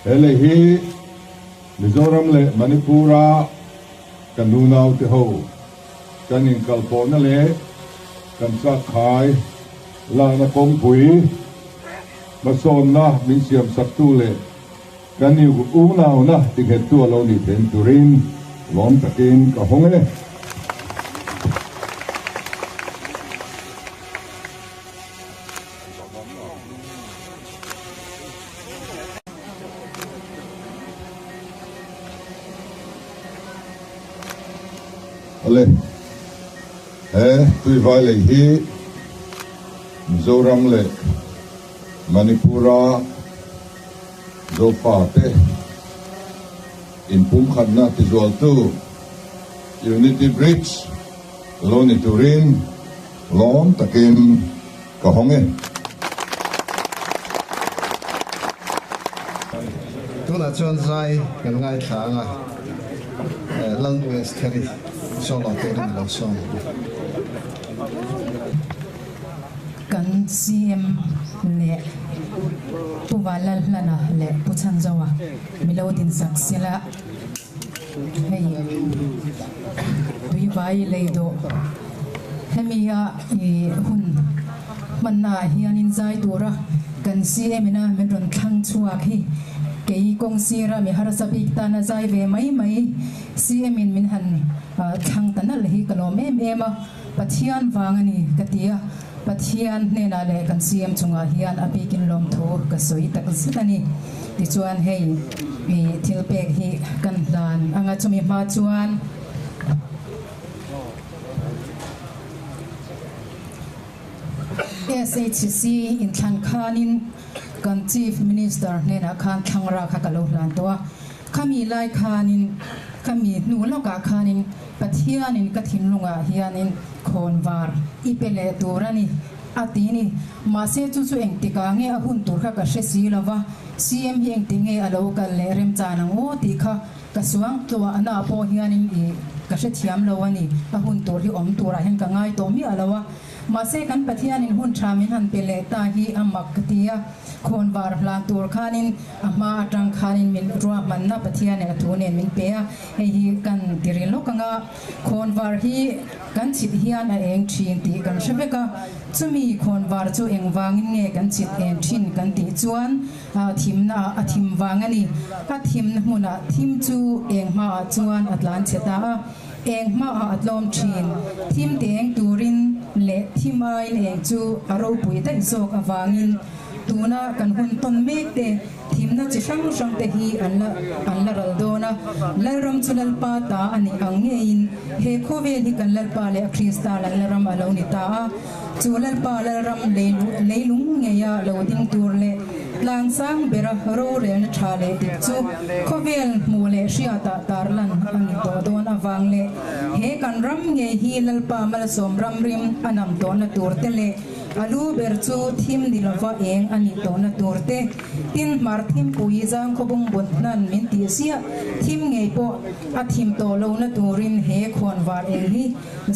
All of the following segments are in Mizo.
He lei hi Mizoram leh Manipur-a kan unaute ho kan inkalpawhna leh kan chakkhai lakna kawngpui hmasawnna min siamsaktu leh kan unauna tinghettu a lo nih theih turin lawm takin ka hawng e. Awle, he Tuivai lei hi Mizoram leh Manipur-a Zofate inpumkhatna tizualtu Unity Bridge lo ni turin lawm takin ka hawng e. Tunah chuan zai kan ngaithla ang a, Lalnu Estheri solo turin a lo sawm. Kan CM leh Pu Vanlalhlana leh Pu Chhanzoa milo dinsak sela hei tuivai lei dawh hemi a ih hun hmanna ah hianin zai tura kan CM ina min rawn thlang chhuak hi kei kawng sira mi harsa bik tana zai ve mai mai CM in min han thlang ta nalh hi ka lawm em em a. Pathian vang a ni ka ti a, Pathian hnenah leh kan CM chungah hian a bikin lawmthu ka sawi tak zet a ni. Tichuan hei i thil pek hi kan hlan anga chumi hma chuan SHC inthlan khanin kan Chief Minister hnenah khan thlangra kha ka lo hlan tawh a, Khami lai khanin, khami hnu lawkah khanin Pathianin ka thinlungah hianin khawnvar i pe leh tur a ni, a ti ni. Mahse chu chu engtikah nge a hun tur kha ka hre si lo va, CM hi engti nge a lo kal leh remchan ang aw tih kha ka suang tluahna pawh hianin i ka hrethiam lo a ni. A hun tur hi awm turah hian ka ngai tawh miah lo a. Mahse kan Pathianin hun tha min han pe leh ta hi a mak ka ti a, khawnvar hlan tur khanin a hma atang khanin min ruahmanna Pathianin a thu nen min pe a, hei hi kan ti ri lawk ang a, khawnvar hi kan chhit hian a eng thin tih kan hre vek a, chumi khawnvar chu engvangin nge kan chhit eng thin kan tih chuan thimna ah a thim vang a ni, a thimna hmunah thim chu eng hmaah chuan a tlan chhe ta a. Eng hmaah a tlawm thin. Thim ti eng turin leh thim aiin eng chu a ropui daih zawk avangin tuna kan hun tawn mek te thimna chi hrang hrang te hi an la an la ral dawn a. Lalram chu Lalpa ta a nih ang ngeiin he khawvel hi kan Lalpa leh a Krista Lalram a lo ni ta a. Chu Lalpa Lalram leilung ngeia lo ding tur leh tlangsang bera rorelna tha leh dik chu khawvel hmuh leh hriatah tarlan a ni tawh dawn avang leh he kan ram ngei hi Lalpa malsawm ramrim a nam tawhna tur te leh a lu ber chu thim ni lova eng a nih tawhna tur te tin hmar thimpui zangkhawbung but hnan min tih ziah thim ngei pawh a thim tawh lohna turin he khawnvar eng hi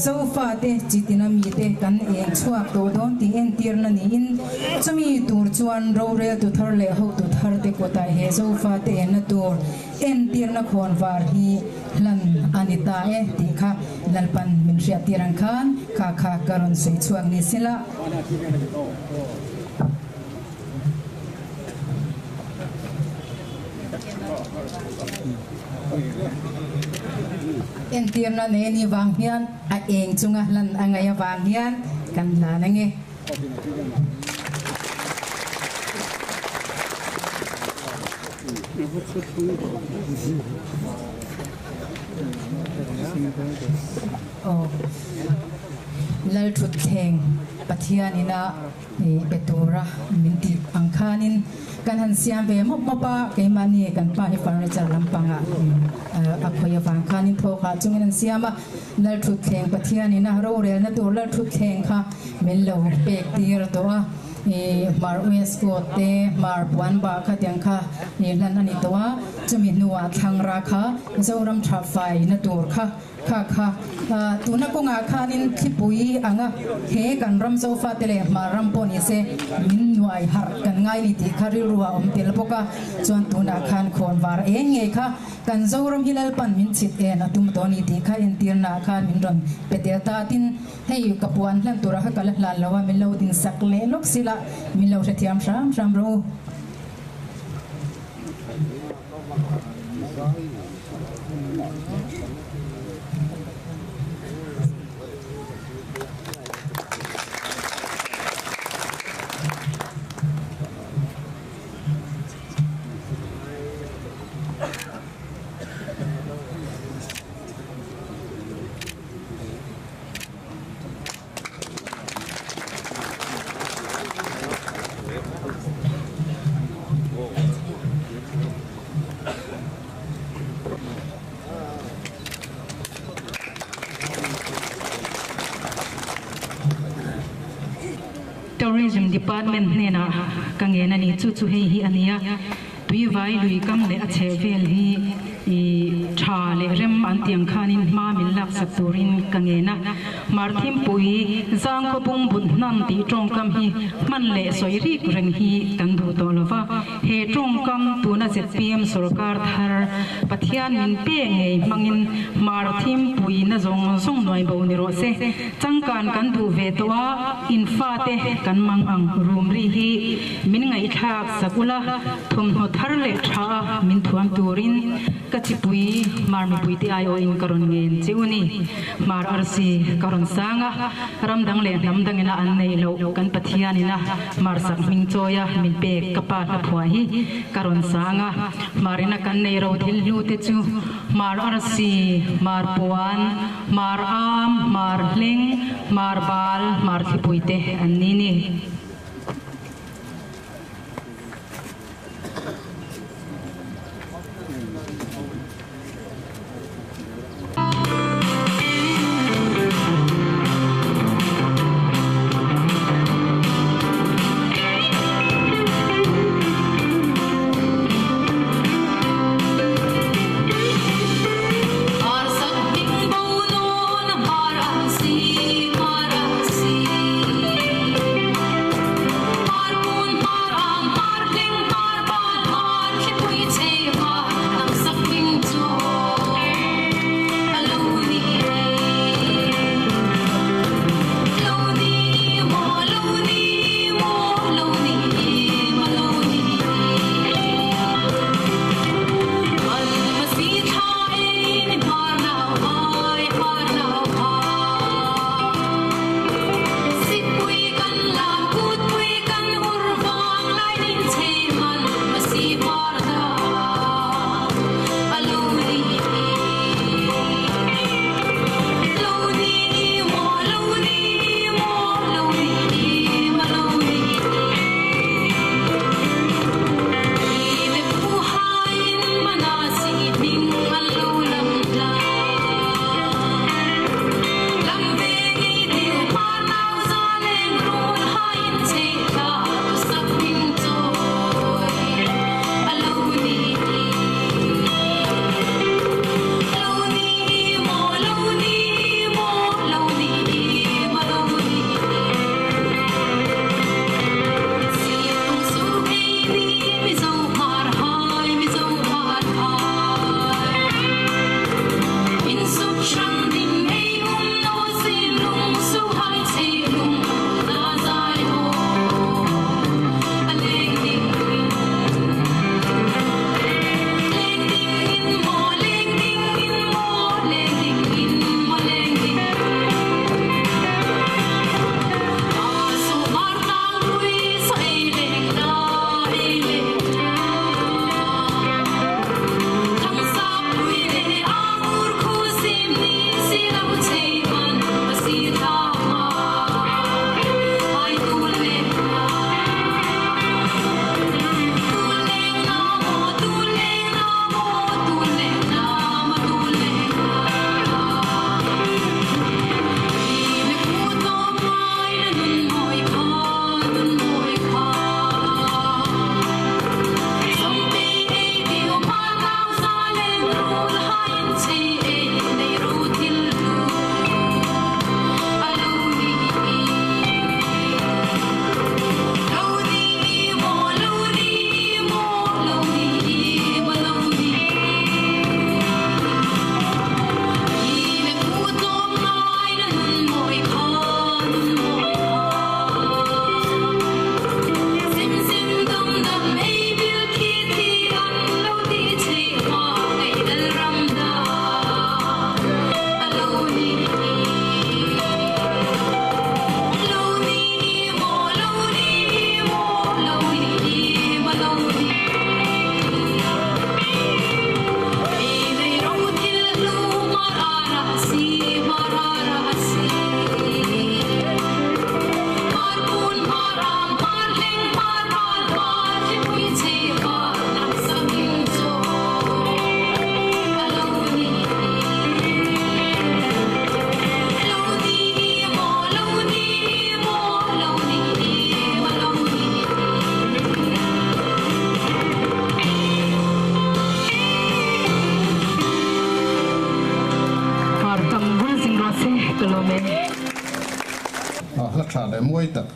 Zofate chitina mite kan eng chhuak tawh dawn tih entirna niin chumi tur chuan roreltu thar leh hotu tharte kutah he Zofate enna tur entirna khawnvar hi hlan a ni ta e tih kha Lalpan min hriattir ang khan kha kha ka rawn sawi chhuak ni sela. Entirna nei ni vang hian a eng chunga hlan a ngaih avang hian kan hlan ange. Aw Lalthutthleng Pathian ina. Pe tura min tih ang khanin kan han siam ve mawp mawp a, keimahni kan pa hi furniture lampangah a khawi avang khanin thawkah chungin an siam a, Lalthutthleng Pathianin a rorelna tur Lalthutthleng kha min lo pek tir tawh a, Hmar waistcoat te Hmar puan bah kha tiang kha hlan a ni tawh a, chumi hnuah thlangra kha Zoram tha faina tur kha. Kha kha tuna kawngah khanin thlipui anga he kan ram Zofate leh Hmar ram pawh ni se min nuai harh kan ngai ni tih kha rilru a awm tel bawk a. Chuan tunah khan khawnvar eng ngei kha kan Zoram hi Lalpan min chhit en a tum tawh ni tih kha entirnaah khan min rawn pe tel ta. Tin, hei ka puan hlan turah kha ka la hlan lo a, min lo dinsak leh lawk sila min lo hrethiam hram hram rawh u. Tourism Department hnenah ka ngen a ni. Chu chu hei hi a nia. Tuivai lui kam leh a chhehvel hi ih tha leh rem an tih ang khanin hma min laksak turin ka ngen a. Marthimpui zangkhaw bung but hnan tih tawngkam hi hman leh sawi rik reng hi kan duh tawh lo va. He tawngkam tuna zpm sorkar thar Pathian min pe ngei hmangin Marthimpui na zawng zawng nuai bo ni rawh se. Changkan kan duh ve tawh a, in fate kan mang ang rum ri hi Min ngaihthlak sak ula, thawmhnaw thar leh tha a min thuam turin ka chipui Hmar mipuite aiawhin ka rawn ngen che u ni. Hmar arsi ka rawn sang a, ram dang leh hnam dangina an neih loh kan Pathianina Hmar sak hming chawia min pek ka pa hlaphuah hi ka rawn sang a. Hmarina kan nei ro thil hlu te chu Hmar arsi, Hmar puan, Hmar am, Hmar hleng, Hmar bal, Hmar thlipui te an ni ni. Lawm e. Hla tha leh mawi tak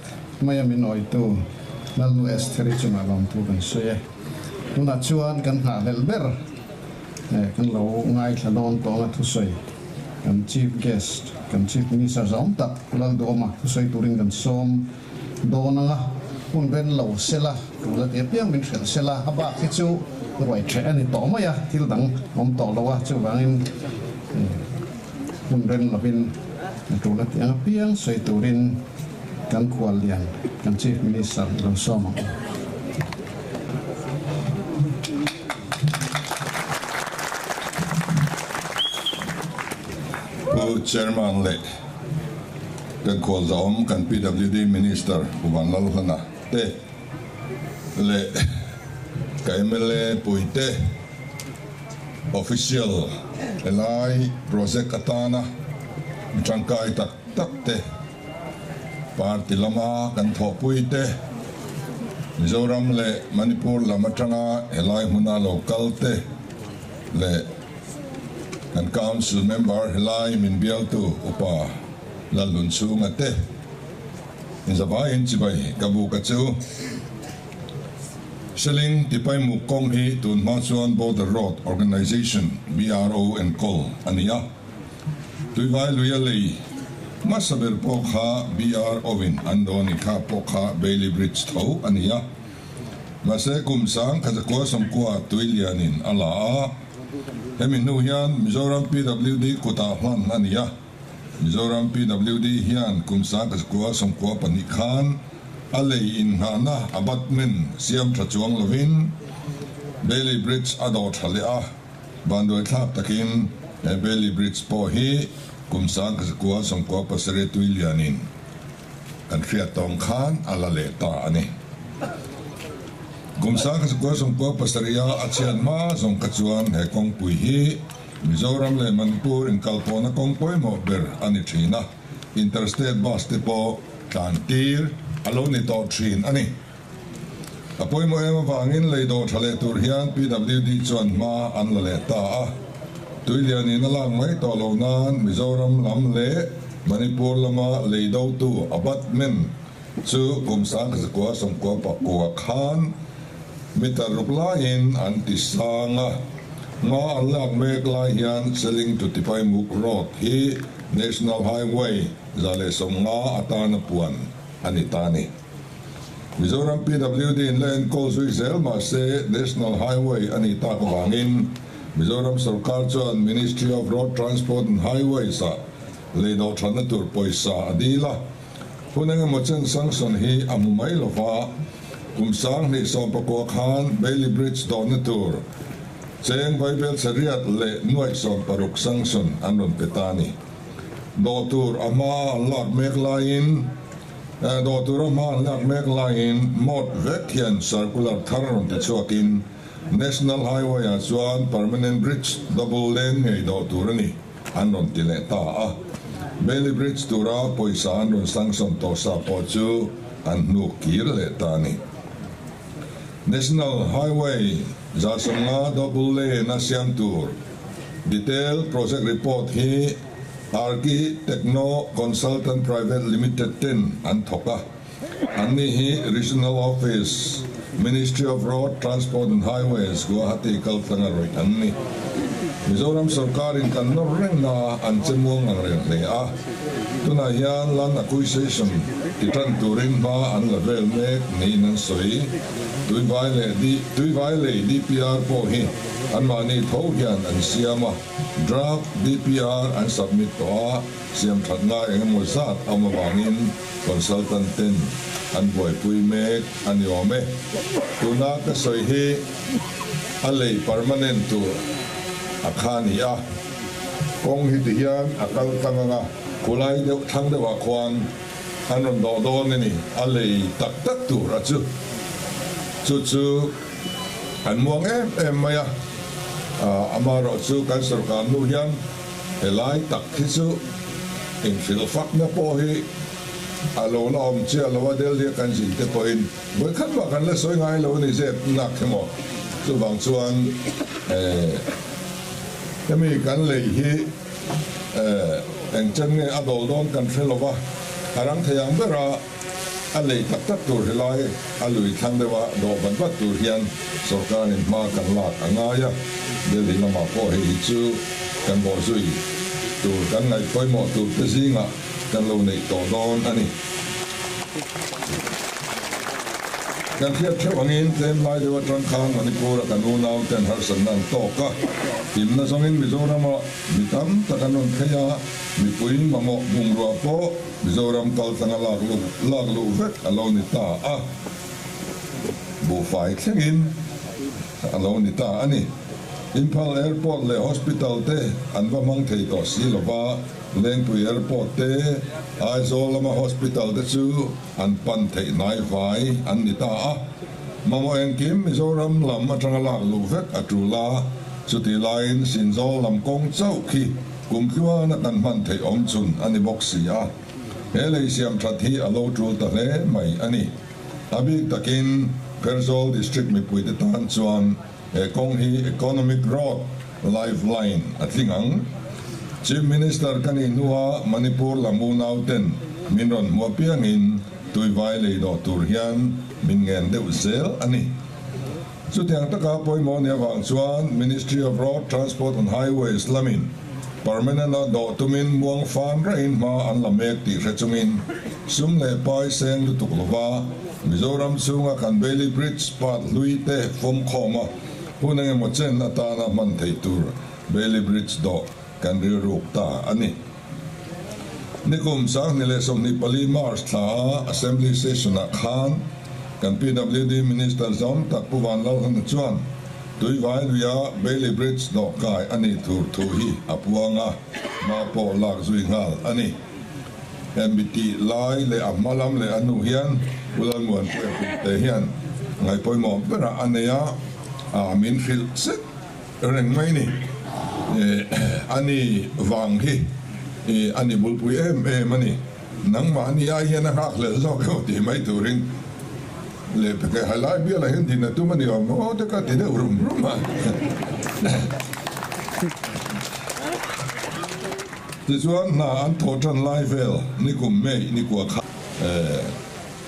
maia min awitu Lalnu Estheri chungah lawmthu kan sawi e. Tunah chuan kan nghahhlelh ber kan lo ngaithla dawn tawng a thusawi kan Chief Guest, kan Chief Minister zawng tak Lalduhawma thusawi turin kan sawm dawn anga hun ren lo sela tul a ti apiang min hrelh sela a bak hi chu ruai ṭheh a ni tawh mai a, thil dang awm tawh lo a, chuvangin hun ren lovin tul a ti ang apiang sawi turin kan khual lian kan Chief Minister i lo sawm ang u. Pu Chairman leh Kan khualzawm kan PWD Minister Pu Vanlalhlana te leh ka mla puite official helai project atana mi tangkai tak tak te, party lama kan thawhpui te, Mizoram leh Manipur lam atanga helai hmuna lo kal te leh Kan Council member helai min bialtu Upa Lallunchhunga te inzavaiin chibai ka buk a chu. Seling Tipaimuk kawng hi tun hma chuan Border Road Organisation, BRO, enkawl a ni a. Tuivai luia lei hmasa ber pawh kha BRO-in an dawn i kha pawh kha Bailey Bridge tho a ni a. Mahse kum sang Khazakua Sawmkua Tuilianin a la a. Hemi hnu hian Mizoram PWD kutah hlan a ni a, Mizoram PWD hian kum 1924 khan a lei innghahna abutment siam tha chuang lovin Bailey Bridge a dawh tha leh a, vanduaithlak takin he Bailey Bridge pawh hi kum 1997 tui lianin Kan hriat tawng khan a la leh ta a ni. Kum 1997 a a chhiat hma zawng kha chuan he kawngpui hi Mizoram leh Manipur inkalpawhna kawng pawimawh ber a ni thin a, Interstate bus te pawh tlan tir a lo ni tawh thin a ni. A pawimawh em avangin lei dawh tha leh tur hian PWD chuan hma an la leh ta a. Tuilianin a lak mai tawh loh nan Mizoram lam leh Manipur lama lei dotu abutment chu kum 1999 khan meter ruk laiin an ti sang a. Hma an lak mek lai hian Seling to Tipaimuk Road hi National Highway 150 atana puan a ni ta a ni. Mizoram PWD in la enkawl zui zel mahse National Highway a nih tak avangin Mizoram sorkar chuan Ministry of Road Transport and Highways ah lei dawhthatna tur pawisa a dil a. Hun engemaw chen sanction hi a hmu mai lova, kum 2019 khan Bailey Bridge dawhna tur cheng vaibel chhe riat leh nuaih 16 sanction an rawn pe ta a ni. Dawh tur a hma an lak mek laiin. Dawh tura hma an lak mek laiin mawt vek hian circular thar rawn ti chhuakin National Highway ah chuan permanent bridge double lane ngei dawh tur a ni an rawn ti leh ta a. Bailey Bridge tura pawisa an rawn sanction tawh sa pawh chu an hnuk kir leh ta a ni. National Highway 150 double lane a siam tur detail project report hi Arki Techno Consultant Private Limited ten an thawk a, anni hi Regional Office, Ministry of Road Transport and Highways, Guwahati kaltlanga rawih an ni. Mizoram sorkarin kan nawr reng na an che muang ang reng hle a, tunah hian Land Acquisition ti tan turin hma an la vel mek niin an sawi. Tuivai leh Tuivai lei DPR pawh hi anmahni tho hian an siam a. Draft DPR an submit tawh a, siam that ngai eng emaw zat awm avangin consultant ten an buaipui mek a ni awm e. Tuna ka sawi hi a lei permanent tur a kha ni a, kawng hi ti hian a kal tlang ang a, khulai deuh thlang deuhah khuan an rawn dawh dawn a ni, a lei tak tak tur a chu chu chu. An muang em em mai a, amaherawhchu kan sorkar hnu hian helai tak hi chu inhrilh fakna pawh hi a lo la awm chiah lo a, Delhi a kan zin te pawhin vawikhat mah kan la sawi ngai lo a ni zep nak hi maw. Chuvang chuan hemi kan lei hi. Eng chen nge a dawl dawn kan hre lo va, a rang thei ang bera a lei tak tak tur helai a lui thlang deuha dawh vat vat tur hian sorkarin hma kan lak a ngai a, Delhi lamah pawh hei hi chu kan bawhzui tur kan ngaih pawimawh tur te zingah kan lo neih tawh dawn a ni. Kan hriat theuh angin tlem lai deuh atang khan Manipur-a kan unauten harsatna an tawk a, himna zawngin Mizoram-ah mi tam tak an rawn phei a, mipui mamawh bungrua pawh Mizoram kal tlanga lak luh lak luh vek a lo ni ta a, buhfai thlengin a lo ni ta a ni. Imphal Airport leh Hospital te an va hmang thei tawh si lova, Lengpui Airport te, Aizawl lama Hospital te chu an pan theih hnai vai an ni ta a. Mamawh engkim Mizoram lam atanga lak luh vek a tul a, chutih laiin Sinzawl lam kawng chauh khi kum tluana kan hman theih awm chhun a ni bawk si a. He lei siam that hi a lo tul ta hle mai a ni. A bik takin Pherzawl District mipuite tan chuan He kawng hi Economic Road Lifeline a tling ang. Chief Minister ka nih hnua Manipur lam unauten min rawn hmu apiangin tuivai lei dawh tur hian min ngen deuh zel a ni. Chutiang taka pawimawh ni avang chuan Ministry of Road Transport and Highways lamin permanent a dawh tumin muang fan raihin hma an la mek tih hre chungin sum leh pai seng lutuk lova Mizoram chhunga kan Bailey Bridge part hlui te fawm khawm a, hun engemaw chen atana hman theih tur Bailey Bridge dawh kan rilruk ta a ni. Nikum 2024 March thla a Assembly Session ah khan kan PWD Minister zawm tak Pu Vanlalhana chuan Tuivai luia Bailey Bridge dawh kai a nih tur thu hi a puang a, hma pawh lak zui nghal a ni. Hemi tih lai leh a hma lam leh a hnu hian Pu Lalmuanpuia Puite hian ngaihpawimawh berah a nei a, min hrilh zet reng mai ni. A ni vang hi a ni bulpui em em a ni. Nangmahni ai hian a nghakhlelh zawk emaw tih mai turin leh peke hai lai bialah hian din a tum a ni awm aw te ka ti deuh rum rum a. Tichuan hna an thawh tan lai vel nikum May nikua kha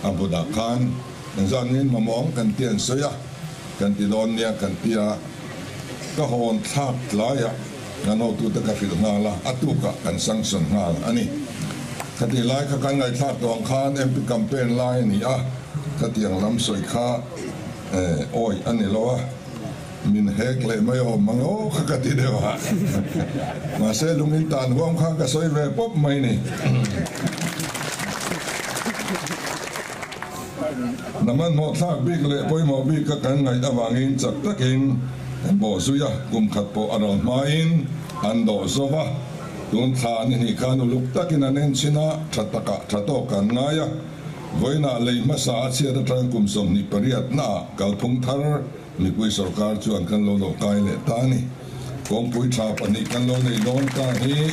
a hmunah khan engzat ngin mamawng kan ti an sawi a, kan ti dawn nia kan ti a, ka hawn thlak tlaiah kan hotute ka hrilh nghal a, a tukah kan sanction nghal a ni. Khatih lai kha kan ngaihthlak tawh ang khan MP campaign lai a ni a, khatiang lam sawi kha awih a ni lo a. Min hek leh mai awm ang aw kha ka ti deuh a, mahse lungin tan huam kha ka sawi ve pawp mai ni. Naman hmawhthlak bik leh pawimawh bik kha kan ngaih avangin chak takin kan bawh zui a, kum khat pawh a rawn hmain an dawh zo va, tun thla ni hnih khan uluk takin an enchhin a, tha takah tha tawk kan ngai a, vawiinah lei hmasa a chhiat atang kum 28 naah kalphung thar Mipui sorkar chuan kan lo lo kai leh ta a ni. Kawngpui tha pahnih kan lo nei dawn ta hi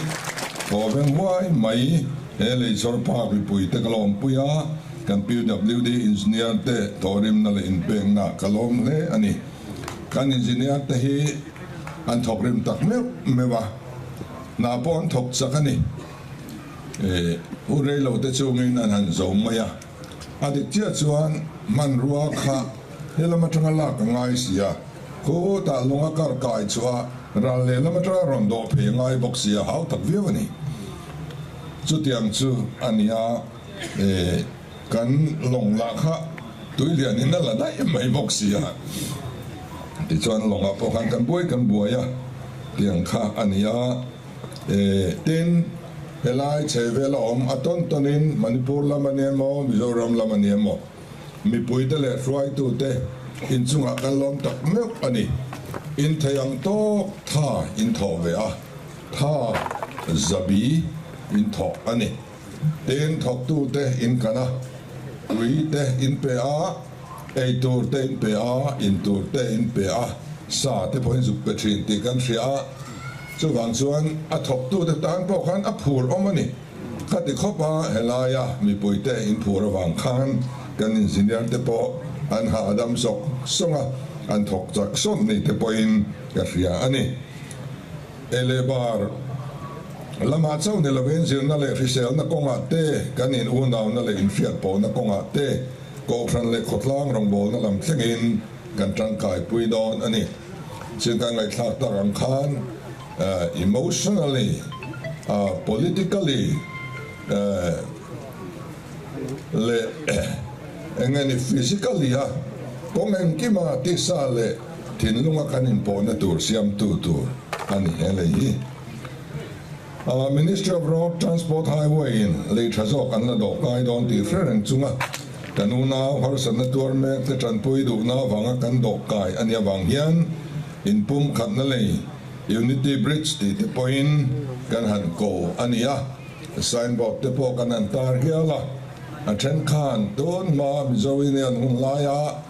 thaw veng huai mai. He lei chawr phak mipui te ka lawmpui a, kan PWD engineer te thawhrimna leh inpekna ka lawm hle a ni. Kan engineer te hi an thawkrim tak meuh meuh a, hna pawh an thawk chak a ni. Hun reilo te chungin an han zo mai a. A dik chiah chuan hmanrua kha he lam atanga lak a ngai si a, khutah lung a kar kai chu a ral leh lam atanga rawn dawh phei a ngai bawk si a, hau tak viau a ni. Chutiang chu a ni a, kan lawng lah kha tui lianin a la daih mai bawk si a, tichuan lawngah pawh khan kan buai kan buai a, tiang kha a ni a. Tin, helai chhehvel a awm a tawn tawnin Manipur lam a ni emaw, Mizoram lam a ni emaw, mipuite leh hruaitute inchungah kan lawm tak meuh a ni. In thei ang tawk tha in thawh ve a, tha zabi in thawh a ni. Tin, thawktute in kan a, tui te in pe a, ei tur te in pe a, in tur te in pe a, sa te pawhin zuk pe thin tih kan hria a. Chuvang chuan a thawktute tan pawh khan a phur awm a ni. Khati khawp a helaia mipuite in phur avang khan kan engineer te pawh an hahdam sawk sawng a, an thawk chak sawt ni te pawhin ka hria a ni. Ele bar Lamah chauh ni lovin zirna leh hriselna kawngah te, kan in unauna leh inhriatpawhna kawngah te, kohhran leh khawtlang rawngbawlna lam thlengin kan tangkaipui dawn a ni. Chin kan ngaihthlak tak ang khan emotionally, politically leh eng nge ni physically a kawng engkima tisa leh thinlunga kan inpawhna tur siamtu tur a ni he lei hi. Ministry of Road Transport Highway in lei tha zawk an la dawh kai dawn tih hre reng chunga kan unau harsatna tuar mek te tanpui duhna avanga kan dawh kai a nih avang hian inpum khatna lei Unity Bridge tih te pawhin kan han ko a ni a, signboard te pawh kan han tar hial a, a then khan tun hma Mizo Union hun laia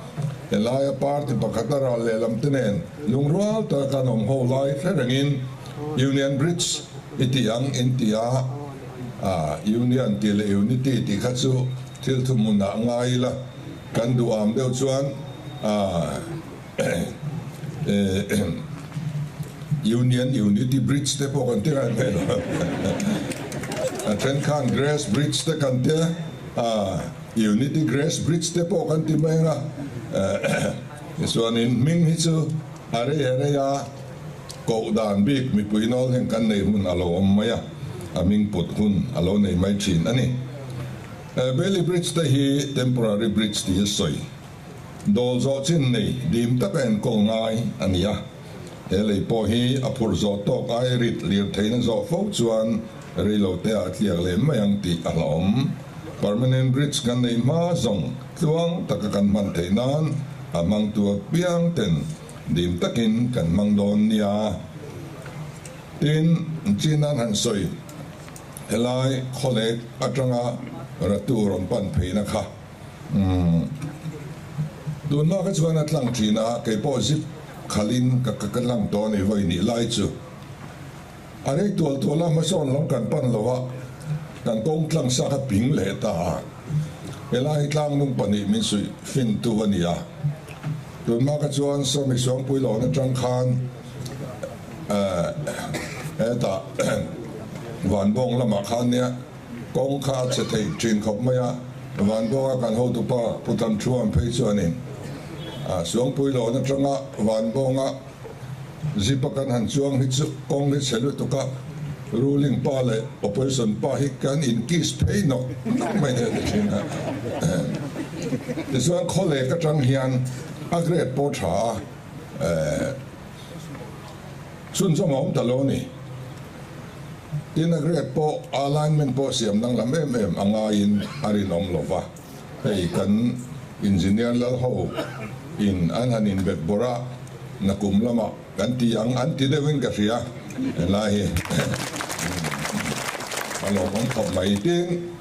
helaia party pakhat a ral lehlam te nen lungrual taka kan awm ho lai hre rengin Union Bridge i tih ang in ti a, Union tih leh Unity tih kha chu thil thuhmunah ngai ila kan duh am deuh chuan Union Unity Bridge te pawh kan ti ngai mai lo. A then khan Grace Bridge te kan tia, Unity Grace Bridge te pawh kan ti mai ang a. Tichuanin hming hi chu a rei a rei a, koh dan bik mipui nawl hian kan nei hun a lo awm mai a, a hming put hun a lo nei mai thin a ni. Bailey Bridge te hi temporary bridge tih a sawi. Dawl zawh chin nei dim taka enkawl ngai a ni a, he lei pawh hi a phurh zawh tawk ai rit lir theihna zawh fo chuan reilote ah a tliak leh mai ang tih a hlauhawm. Permanent bridge kan neih hma zawng tluang taka kan hman theih nan a hmangtu apiang ten dim takin kan hmang dawn nia. Tin, Chinan han sawi helai khawlek atanga ratu rawn pan pheina kha. Umm. Tunhma kha chuan a tlang thin a, kei pawh zip khalhin ka ka tlang tawh a ni vawi nih lai chu. A rei tual tual a, hmasawn lam kan pan lo a, kan kawng tlang sa kha ping leh ta a. Helai hi tlang nung pahnih min suih fin tu a ni a. Tunhma kha chuan Sawmi Suangpui lawn atang khan eh hetah Vanbawng lamah khan nia, Kawng kha a chhe thei thin khawp mai a, Vanbawnga kan hotupa Pu Thamthuam phei chuanin Suangpui lawn atanga Vanbawnga zip a kan han chuang hi chu kawng hi chhe lutuk a, ruling pa leh opposition pa hi kan in kiss phei nawk nawk mai thei a ti thin a. Tichuan khawlek atang hian a grade pawh tha a, chhunzawm a awm ta lo a ni. Tin a grade pawh alignment pawh siam danglam em em a ngaiin a rinawm lo va, hei kan engineer lal ho in an han inbet bawrh a, nakum lamah kan ti ang an ti deuhin ka hria helai hi a lawmawm khawp mai. Tin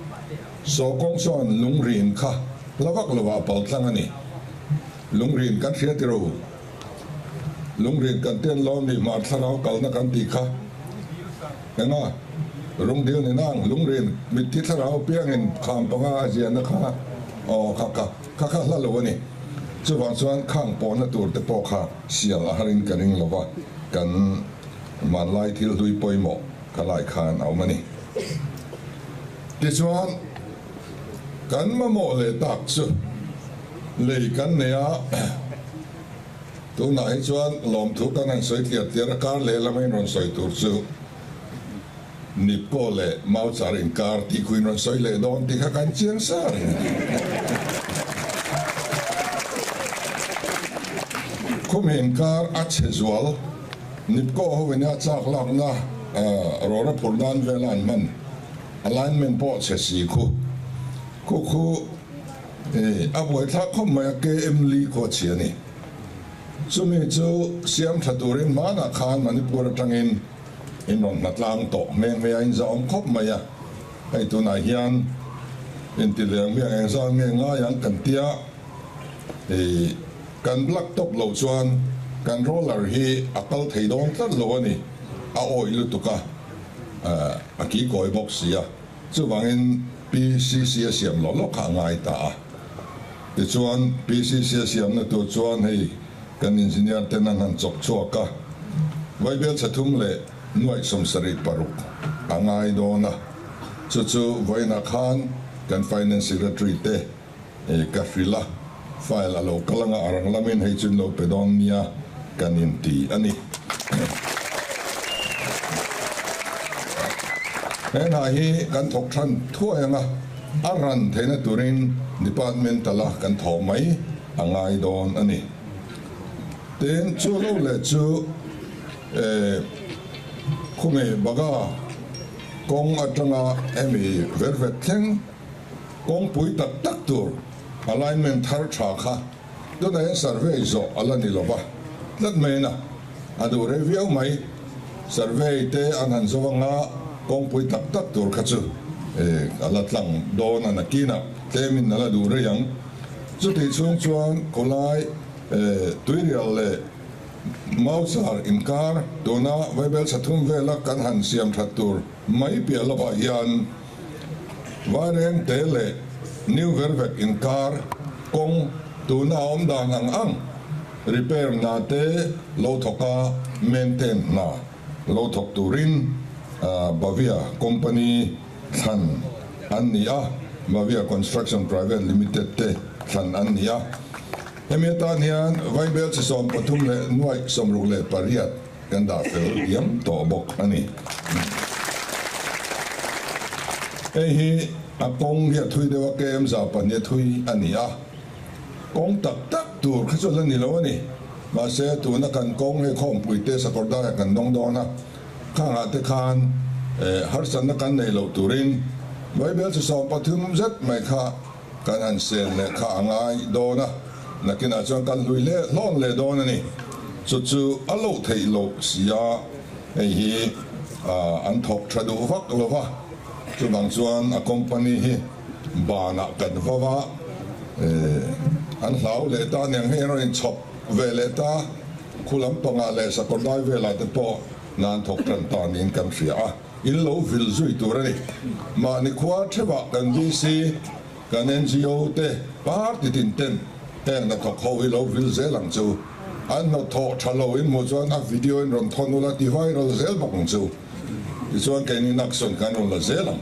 Sawkawng sawn lungrin kha hla vak lovah pal tlang a ni, lungrin kan hria tiro. Lungrin kan ten lo ni hmar thlarau kalna kan tih kha enga rungdil ni nang lungrin mitthi thlarau piangin kham panga a ziahna kha aw kha kha kha kha hla lo a ni. Chuvang chuan khang pawhna tur te pawh kha sial a harin ka ring lova kan hmanlai thil hlui pawimawh ka lai khan a awm a ni. Tichuan kan mamawh leh tak chu lei kan nei a. Tunah hi chuan lawmthu kan han sawi tliar tliar a, kar lehlam in rawn sawi tur chu Nipko leh Mauchar inkar tih khu in rawn sawi leh dawn tih kha kan chiang sa reng a ni. Khumi inkar a chhe zual Nipko ho in a chak lakna rawra phur nan vela an hman alignment pawh chhe si khu khu khu A buaithlak khawp mai a, KM Lee khaw chhi a ni. Chumi chu siam tha turin hmanah khan Manipur atangin in rawn hna tlang tawh hmeng hmei a inzahawm khawp mai a. Hei tunah hian inti leng hmiang engzal nge ngai ang kan tia, kan black top loh chuan kan roller hi a kal thei dawn tlat lo a ni, a awih lutuk a, a kikawi bawk si a. Chuvangin PCC a siam loh loh kha a ngai ta a. Tichuan PCC a siamna tur chuan hei kan engineer ten an han chawk chhuak a. Vaibel chhe thum leh Nuaih 76 a ngai dawn a, chu chu vawiinah khan kan Finance Secretary te ka hrilh a, file a lo kal anga a rang lamin hei chu in lo pe dawn nia kan inti a ni. He hna hi kan thawk than thuai anga a ran theihna turin Departmental a kan thawh mai a ngai dawn a ni. Tin, chu lo leh chu Khume Baga kawng atanga hemi vervet thleng kawngpui tak tak tur alignment thar tha kha tunah hian survey zawh a la ni lova tlat mai na a duh rei viau mai. Survey te an han zo anga kawngpui tak tak tur kha chu a la tlang dawn a nakinah tlemin a la duh rei ang. Chutih chhung chuan khawlai tuirial leh Mauchar inkar tuna Vaibel sathum vela kan han siam that tur mai piah lovah hian Vaireng te leh New Vervek inkar kawng tuna a awm dan ang ang repair hna te lo thawk a maintain hna lo thawk turin Bavia company thlan an ni a, Bavia Construction Private Limited te thlan an ni a. Hemi atan hian Vaibel chi 13 leh nuaih 68 kan dah fel diam tawh bawk a ni. Hei hi a kawng hi a thui deuh a, KM 200 a thui a ni a. Kawng tak tak tur kha chu a la ni lo a ni. Mahse tuna kan kawng hei khawmpui te Sakawrdaiah kan dawng dawn a, khangah te khan harsatna kan nei loh turin Vaibel chi 13 zet mai kha Kan han sen leh kha a ngai dawn a, nakinah chuan kan hlui leh hlawn leh dawn a ni. Chu chu a loh theih loh si a, hei hi an thawk tha duh vak lo va, chuvang chuan a company hi banah kan va va, an hlau leh ta aniang hei an rawn inchhawp ve leh ta, khu lampangah leh sakawr dai velah te pawh nan thawk tan ta niin kan hria a. In lo vil zui tur a ni. Mahni khua theuhah kan VC, kan NGO te, party tin ten heng hnathawk ho hi lo vil zel ang chu. An hnathawh tha lo in hmuh chuan a video in rawn thawn ula ti viral zel bawk ang chu. Tichuan keini action kan rawn la zel ang.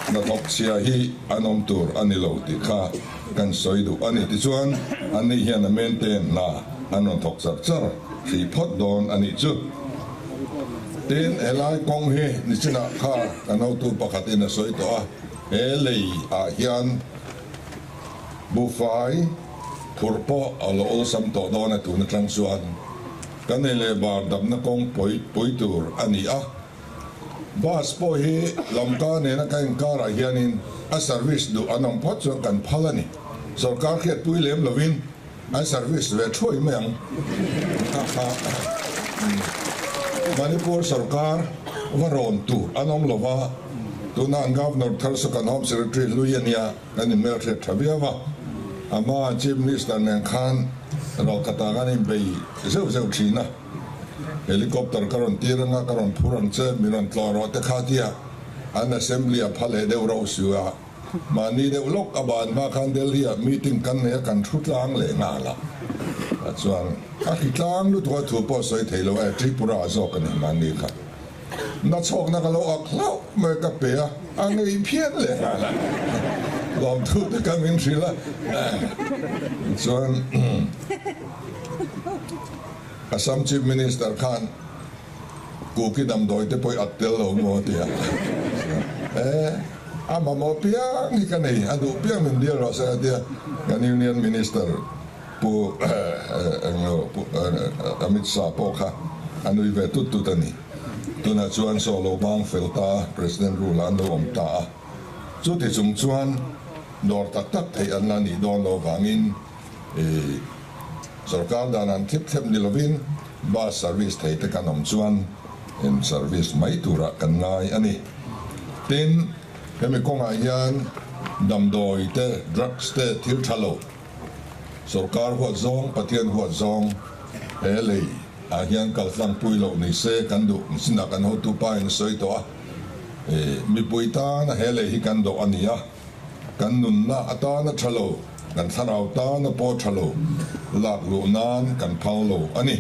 Hnathawk chhia hi an awm tur a ni lo tih kha kan sawi duh a ni. Tichuan anni hian a maintain hna an rawn thawk char char. Hrih phawt dawn a nih chu. Tin, helai kawng hi nichinah kha kan hotu pakhatin a sawi tawh a, he lei ah hian buhfai phurh pawh a lo awlsam tawh dawn a tun atang chuan kan ei leh bar damna kawng pawi pui tur a ni a. Bus pawh hi Lamka nena ka inkarah hianin a service duh an awm phawt chuan kan phal a ni. Sorkar hriatpui lem lovin An service ve thuai mai ang. Manipur sorkar va rawn tur an awm lo va, tuna an Governor thar chu kan Home Secretary hlui a nia, kan inhmel hriat tha viau a. A hma Chief Minister nen khan rawlkhatah kan inbei zeuh zeuh thin a. Helicopter ka rawn tir anga ka rawn phur ang che, min rawn tlawh rawh te kha tia an Assembly a pha leh deuh rauh si a. Mahni deuh lawk a ban hma khan Delhi ah meeting kan nei a kan thu tlang leh nghal a, tah chuan a hri tlang lutuk a thu pawh sawi thei lo e Tripura ah zawk a ni mahni kha na chhawkna ka lo ak hlauh mai ka pe a, a ngei phian leh nghal a, lawmthu te ka min hrilh a chuan Assam Chief Minister khan Kuki damdawi te pawh i ak tel lo maw tia e a mamawh piang hi ka nei a duh piang min bial rawh se a tia kan Union Minister Pu englo Pu Amit Shah pawh kha a nui ve tut tut a ni. Tunah chuan saw lo bang fel ta President rule ah an lo awm ta a chuti chung chuan dawr tak tak theih an la nih dawn lo vangin i Sorkar dan an thlip thlep ni lovin bus service thei te kan awm chuan in service mai turah kan ngai a ni. Tin, hemi kawngah hian damdawi te, drugs te thil tha lo, sorkar huat zawng, Pathian huat zawng he lei ah hian kaltlang pui loh ni se kan duh sinah kan hotu pa in a sawi tawh a, mipui tana he lei hi kan dawh a ni a. Kan nunna atana tha lo, kan thlarau tana pawh tha lo, lak luh nan kan phal lo a ni.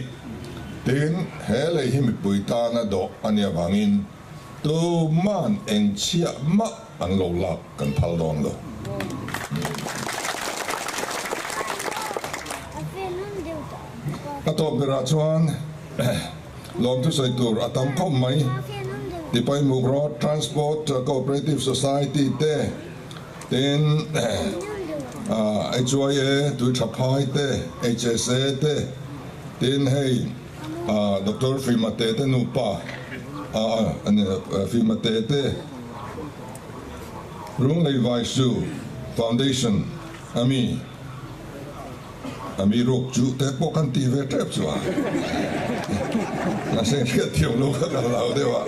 Tin, he lei hi mipui tana dawh a nih avangin tuman eng chhiah mah an lo lak kan phal dawn lo. A tawp berah chuan lawmthu sawi tur a tam khawp mai. Tipaimuk Road Transport Cooperative Society te, tin HYA Tuithaphai te, HSA te, tin hei Doctor Fimate te nupa Fimate te Lunglei Vaisu Foundation a mi a mi ruk chu te pawh kan tih ve tep chu a mahse hriat thiam lo kha kan lau deuh a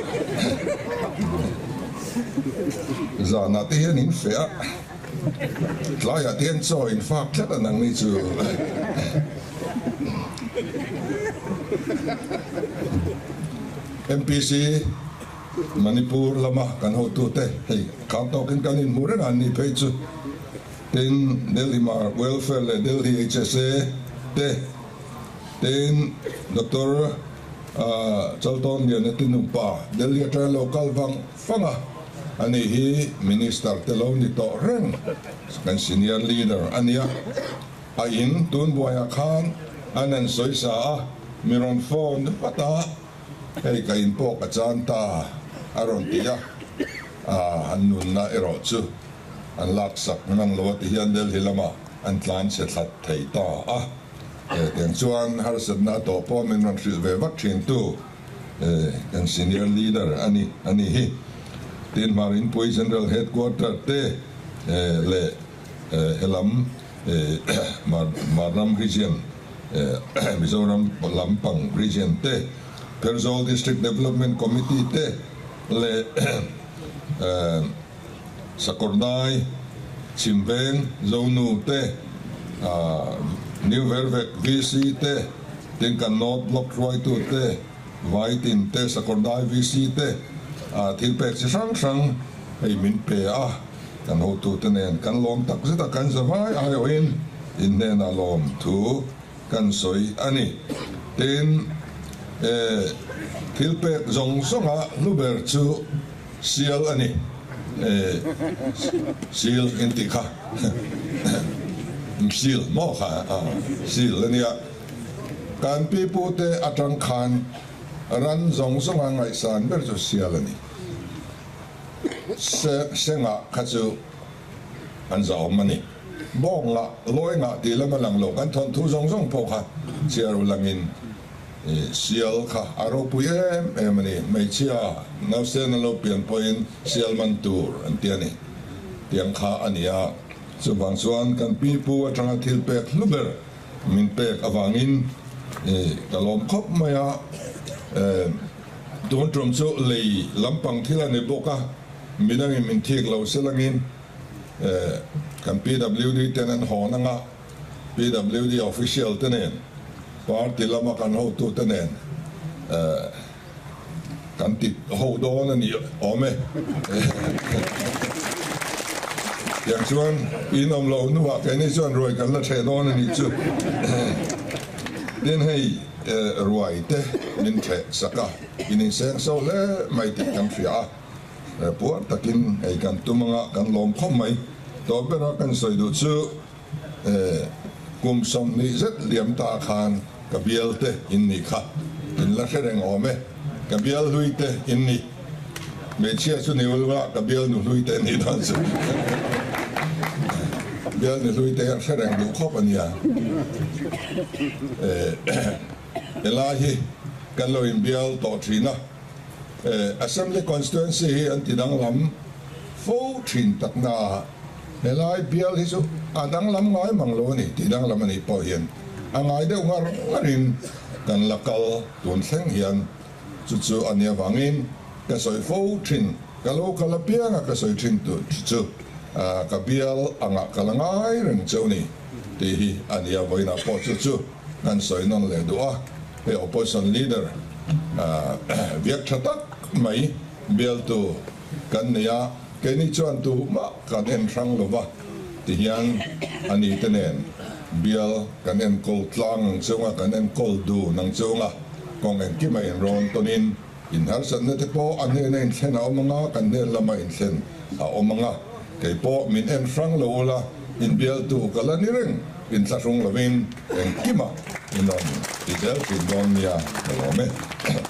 zanah te hian in feh a tlaiah te hian chaw in fak tlat a nangni chu. MPC Manipur lama kan hotute hei kham tawkin kan inhmu reng a an nih phei chu. Tin, Delhi Mar Welfare leh Delhi HSA te, tin Doctor Chaltawn Liana te nupa Delhi atanga lo kal vang fang a, ani hi Minister te lo ni tawh reng kan senior leader a nia. A in tun buaiah khan an han sawi sa a, mi rawn phone vat a, hei ka in pawh ka chan ta a rawn ti a, an nunna erawh chu An laksak ngan lo a ti hian Delhi lamah an tlan chhe thlat thei ta a. Tiang chuan harsatna a tawh pawh min rawn hrilh ve vak thin tu kan senior leader a ni a ni hi. Tin Hmarinpui General Headquarter te leh helam Marram Region Mizoram lampang Region te Pherzawl District Development Committee te leh Sakawrdai, Chhimveng, Zonu te, New Vervek VC te, tin kan North Block hruaitu te, Vaitin te, Sakawrdai VC te thil pek chi hrang hrang hei min pe a, kan hotute nen kan lawm tak zet a, kan zavai aiawhin in hnenah lawm thu kan sawi a ni. Tin, thil pek zawng zawnga hlu ber chu Sial a ni. Sil in tih kha Sil maw kha Sil a nia. Kan pi pu te atang khan ran zawng zawnga ngaihsan ber chu sial a ni. Sengah kha chu an zahawm a ni. Bawngah, lawingah tih lam a lang lo. Kan thawnthu zawng zawng pawh kha chhiar ulangin Sial kha a ropui em em a ni. Hmeichhia nausen a lo pian pawhin sial man tur an ti a ni. Tiang kha a ni a. Chuvang chuan kan pi pu atanga thil pek hlu ber min pek avangin ka lawm khawp mai a. Tun tum chu lei lampang thil a ni bawk a, midangin min thik lo selangin kan PWD ten an hawn anga. PWD official te nen, party lama kan hotute nen kan ti ho dawn a ni awm e. Tiang chuan in awm loh hnuah keini chuan ruai kan la ṭheh dawn a nih chu. Tin hei ruai te min ṭheh sak a, in inseng so hle mai tih kan hria a, puar takin hei kan tum anga kan lawm khawp mai. Tawp bera kan sawi duh chu. Kum 20 zet liam ta khan ka bial te in nih kha in la hre reng awm e, ka bial hlui te in ni. Hmeichhia chu ni ulva ka bial nu hlui te nih dawn chu. Bial nu hlui te hian hre reng duh khawp a nia. Helai hi kan lo inbial tawh thin a, Assembly Constituency hi an ti danglam fo thin takna a. Helai bial hi chu a danglam ngai mang lo a ni tih danglam a nih pawh hian a ngai deuh ngar ngarin kan la kal tun thleng hian chu chu a nia vangin ka sawi fo thin, ka lo kal apianga ka sawi thin tur chu ka bial angah ka la ngai reng cheu ni tih hi a nia vawiinah pawh chu chu kan sawi nawn leh duh a, hei opposition leader viak tha tak mai bialtu kan nei a. Keini chuan tuhmah kan en hrang lo va, tihian a ni te nen bial kan enkawl tlang ang chunga, kan enkawl dun ang chunga, Kawng engkima inrawn tawnin inharsatna te pawh a hnena inthlen a awm anga, kan hnen lama inthlen a awm anga, kei pawh min en hrang lo ula, inbialtu ka la ni reng, inthlahrung lovin engkima in rawn ti zel thin dawn nia ka lawm e.